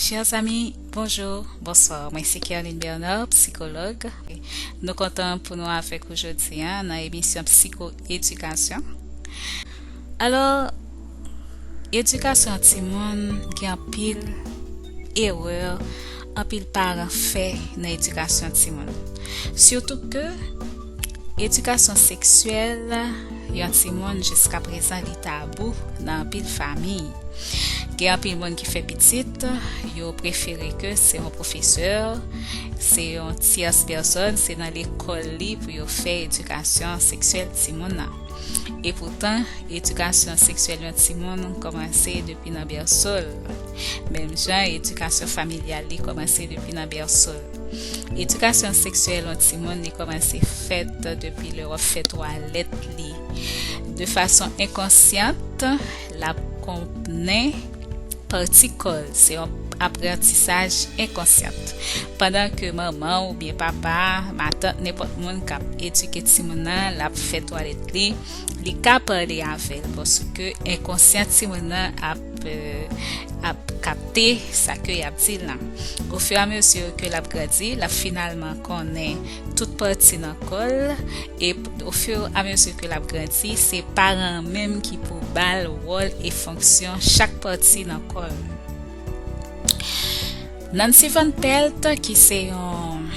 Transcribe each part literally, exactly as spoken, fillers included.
Chers amis, bonjour, bonsoir. Mwen se Kerline Bernard, psikològ. Nou kontan pou nou avèk ou jodi a nan emisyon Psiko Edikasyon. Alò, edikasyon timoun gen anpil erè, anpil paran fè nan edikasyon timoun. Sitou ke edikasyon seksyèl yon timoun jiska prezan li tabou nan anpil fanmi. Gen anpil moun ki fè pitit, yo prefere ke se yon pwofesè, se yon tyès pèsòn, se nan lekòl li pou yo fè edikasyon seksyèl timoun nan. Epoutan, edikasyon seksyèl yon timoun kòmanse depi nan bèso l. Menm jan edikasyon familyal li kòmanse depi nan bèso l. Edikasyon seksyèl yon timoun li kòmanse fèt depi lè w ap fè twalèt li. De fason enkonsyan, l ap konnen pati kò l. Se yon aprantisaj enkonsyan. Pandan ke manman oubyen papa, matant, nenpòt moun k ap edike timoun nan, l ap fè twalèt li, li ka pale avè l, paske enkonsyan timoun nan ap, euh, ap kapte sa ke y ap di l lan. Ofiramezi ke l ap grandi, l ap finalman konnen tout pati nan kò l, e ofiramezi ke l ap grandi, se paran an menm ki pou ba l wòl e fonksyon chak pati nan kò l. Nancy Van Pelt, ki se yon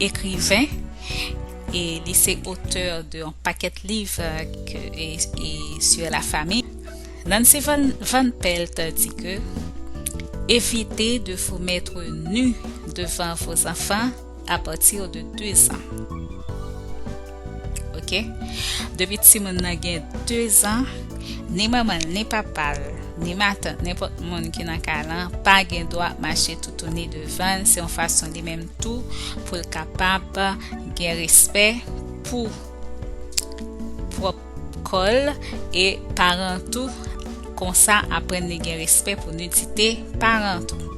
ekriven, e li se otè de yon pakèt liv, euh, ke, e, e sur la famille. Nancy Van, Van Pelt di ke évitez de vous mettre nu devant vos enfants à partir de deux ans. Ok? Depi timoun nan gen de zan, ni manman l, ni papa l, ni matant, nenpòt moun ki nan kay lan, pa gen dwa ap mache toutouni devan l. Se yon fason li menm tou pou l kapab gen respè pou pwòp kò l e paran tou. Konsa, aprann li gen respè pou nidite paran tou.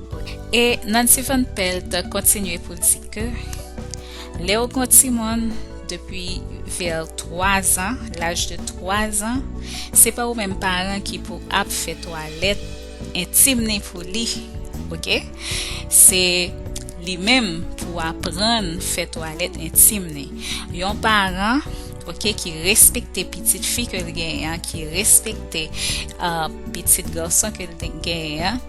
E Nancy Van Pelt kontinye pou l di ke lè w gon timoun depi vè twa zan, laj de twa zan, se pa ou menm paran ki pou ap fè twalèt entim ni pou li, ok? Se li menm pou aprann fè twalèt entim ni. Yon paran, ok, ki respekte pitit fi ke l genyen an, ki respekte, euh, pitit gason ke l te genyen an,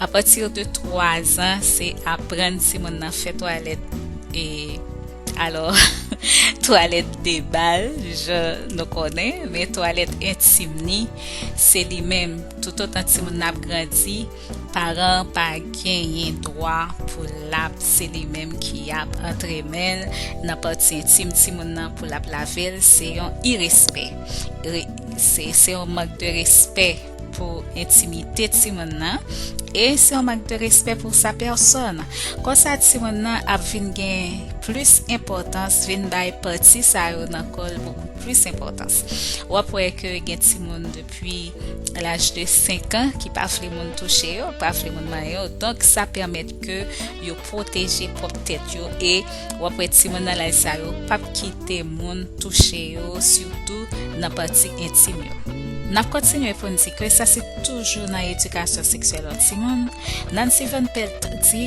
apati de twa zan, se aprann timoun nan fè twalèt, e, alò, twalèt de bal, jan nou konnen, men twalèt entim ni, se li menm. Toutotan timoun nan ap grandi, paran an pa genyen dwa pou l ap, se li menm ki ap antre men l nan pati entim timoun nan pou l ap lave l, se yon irespè. Re-, se, se yon mank de respè pou entimite timoun nan, e se yon mank de respè pou sa pèsòn. Konsa, timoun nan ap vin gen plis enpòtans, vin bay pati sa yo nan kò l bokou plis enpòtans. W ap wè ke gen timoun depi laj de senk an ki pa vle moun touche yo, pa vle moun manyen yo. Donk, sa pèmèt ke yo pwoteje pwòp tèt yo, e w ap wè timoun nan laj sa yo p ap kite moun touche yo, sitou nan pati entim yo. N ap kontinye pou n di ke sa se toujou nan edikasyon seksyèl yon timoun. Nancy Van Pelt di,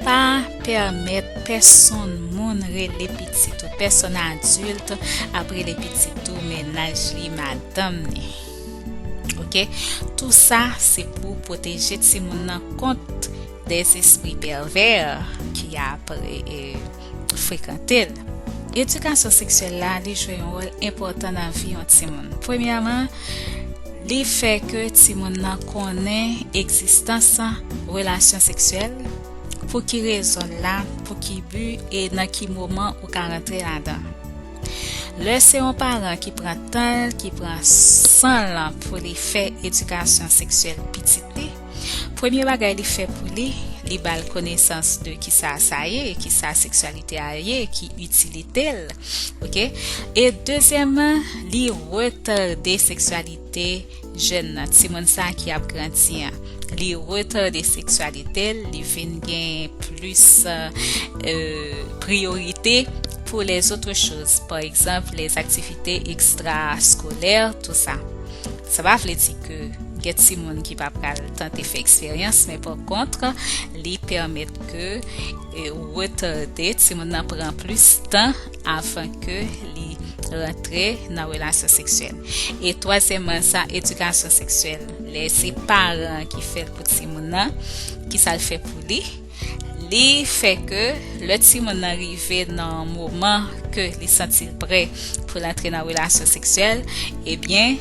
pa pèmèt pèsonn moun rele pitit ou, pèsonn adilt ap rele pitit ou, mennaj li, madanm ni. Ok? Tou sa, se pou pwoteje timoun nan kont dèzespri pèvè ki ap, e, frekante l. Edikasyon seksyèl la, li jwe yon wòl enpòtan nan vi yon timoun. Premyèman, li fè ke timoun nan konnen egzistans relasyon seksyèl, pou ki rezon l la, pou ki bi, e nan ki moman ou ka rantre ladan. Lè se yon paran ki pran tan l, ki pran san l pou li fè edikasyon seksyèl pitit li, premye bagay li fè pou li, li ba l konesans de kisa sa ye, kisa seksyalite a ye, ki itilite l, ok? E dezyèmman, li retade seksyalite jèn nan, timoun sa ki ap grandi an. Li retade seksyalite l, li vin gen plis, euh, priyorite pour les autres choses, par exemple, les activités extrascolaires, tout ça. Sa pa vle di ke gen timoun ki pa pral tante fè eksperyans, men pa kont, li pèmèt ke, e, retade timoun nan pran plis tan avan ke li rantre nan relasyon seksyèl. E twazyèmman, sa edikasyon seksyèl. Lè se paran ki fè l pou timoun nan, ki sa l fè pou li? Li fè ke lè timoun nan rive nan moman ke li santi l prè pou l antre nan relasyon seksyèl, ebyen,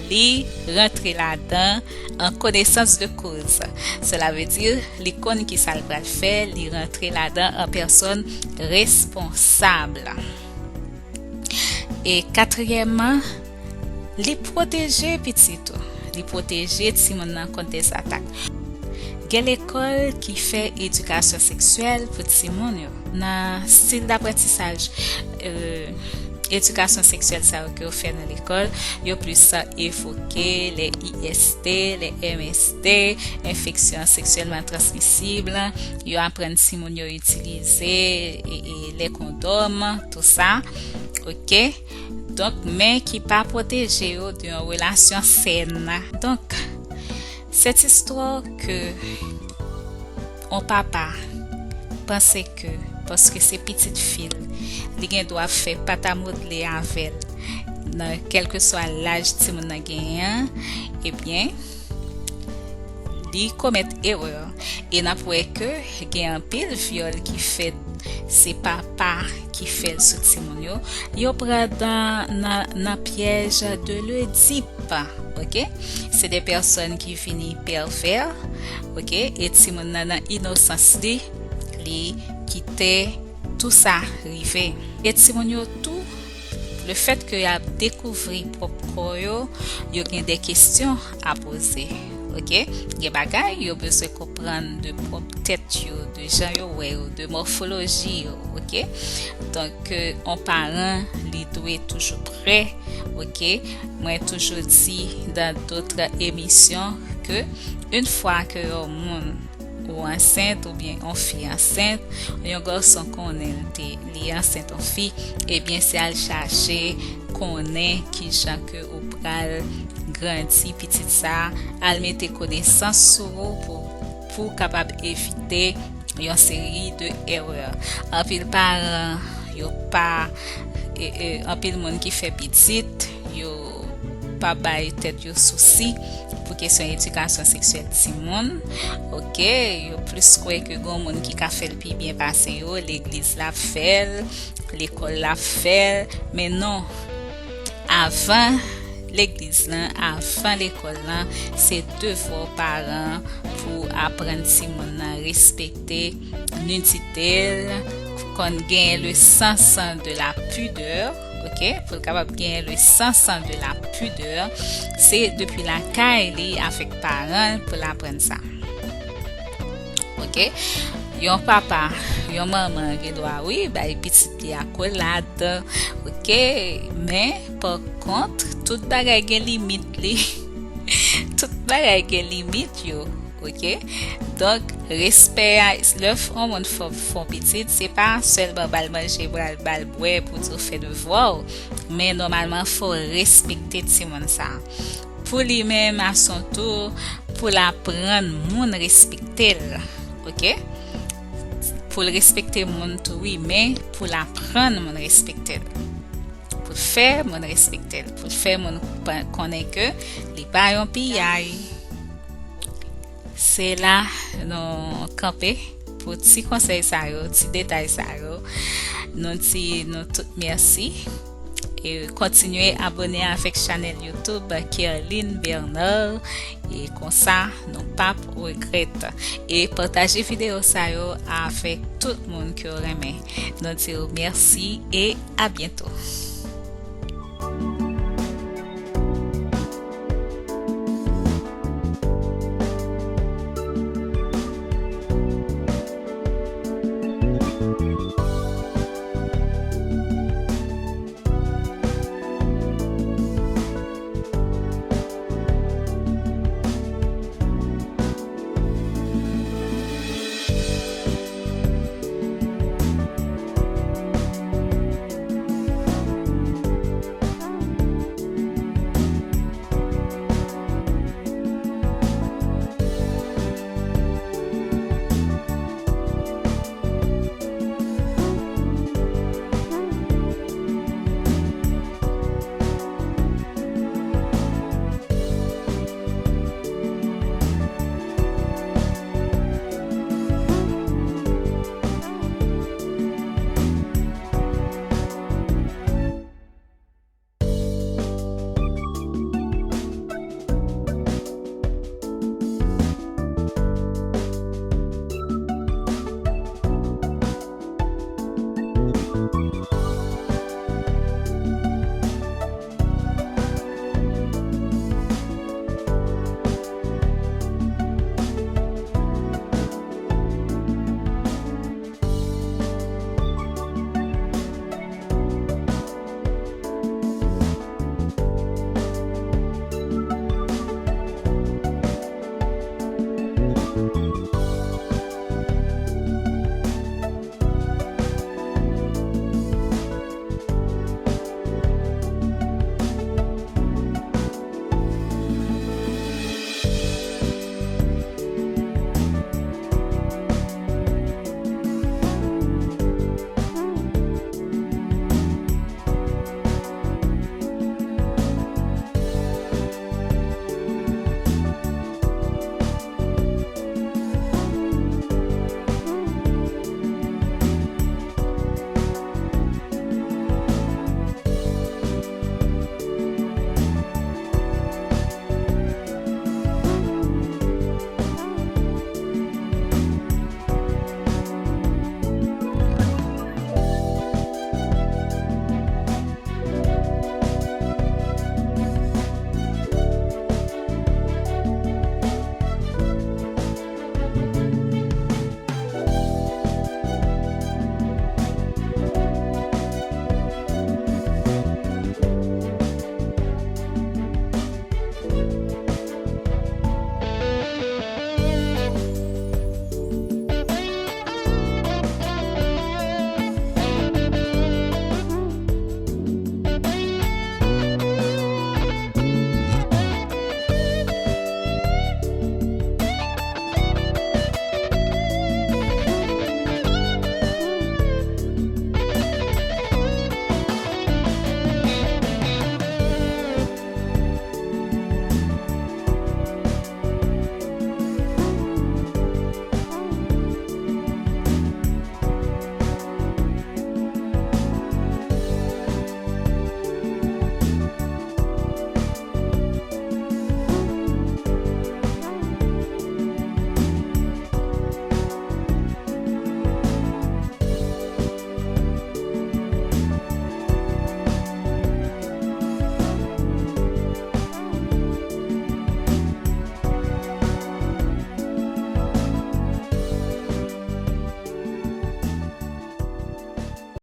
li rantre ladan an konesans de koz. Sela vle di, li konn ki sa l pral fè, li rantre ladan an pèsòn responsab. E katriyèmman, li pwoteje pitit ou. Li pwoteje timoun nan kont dèzatak. Gen lekòl ki fè edikasyon seksyèl pou timoun yo. Nan stil daprantisaj, e, edikasyon seksyèl sa yo ke yo fè nan lekòl, yo plis evoke lè I S T, lè M S T, enfeksyon seksyèlman transmisib, yo aprann timoun yo itilize, e, e, lè kondòm, tou sa, oke? Donk, men ki pa pwoteje yo de yon relasyon sèn. Donk, cette histoire que yon papa panse ke paske se pitit fi l, li gen dwa fè pata modle avè l nan kèlkeswa laj timoun nan genyen an, ebyen, li komèt erè. E n ap wè ke gen anpil vyòl ki fèt, se papa ki fè l sou timoun yo. Yo pran nan, nan, nan pyèj de l'Oedipe, oke? Se de pèsòn ki vini pèvè, oke? E timoun nan, nan inosans li, li kite tou sa rive. E timoun yo tou, le fèt ke y ap dekouvri pwòp kò yo, yo gen de kesyon a poze, oke? Gen bagay yo bezwen konprann de pwòp tèt yo, de jan yo wè yo, de mòfoloji yo, oke? Donk, yon paran, li dwe toujou prè, oke? Mwen toujou di dans d'autres émissions ke une fois que yon moun ou ansent oubyen yon fi ansent, yon gason konnen l te, li ansent yon fi, ebyen se al chache konnen kijan ke ou pral grandi pitit sa, al mete konesans sou ou pou, pou w kapab evite yon seri de erè. Anpil paran, yo pa, e, e, anpil moun ki fè pitit, yo pa bay tèt yo sousi pou kesyon edikasyon seksyèl timoun. Oke, yo plis kwè ke gon moun ki ka fè l pi byen pase yo, legliz la fè l, lekòl la fè l, men non. Avan legliz lan, avan lekòl lan, se devwa paran pou aprann timoun nan respekte nidite l, konn genyen le sens de la pudeur, oke, pou l kapab genyen le sens de la pudeur, se depi lakay li avèk paran l pou l aprann sa. Oke? Yon papa, yon manman gen dwa, wi, bay pitit li akolad, oke, men, pa kont, tout bagay gen limit li. Tout bagay gen limit yo, oke? Donk, respè a, lè f-, yon moun fè, fè w pitit, se pa sèlman ba l manje, ba l, ba l bwè pou di w fè devwa w, men nòmalman, fò w respekte timoun sa a. Pou li menm, a son tou, pou l aprann moun respekte l, oke? Pou l respekte moun tou, wi, men pou l aprann moun respekte l. Pou l fè moun respekte l, pou l fè moun pa-, konnen ke li pa yon piyay. Se la nou kanpe pou ti konsèy sa yo, ti detay sa yo. Nou di nou tout mèsi. E kontinye abòne avèk chanèl YouTube Kerline Bernard. E konsa, nou p ap regrèt. E pataje videyo sa yo avèk tout moun ke w renmen. Nou di w mèsi e a byento.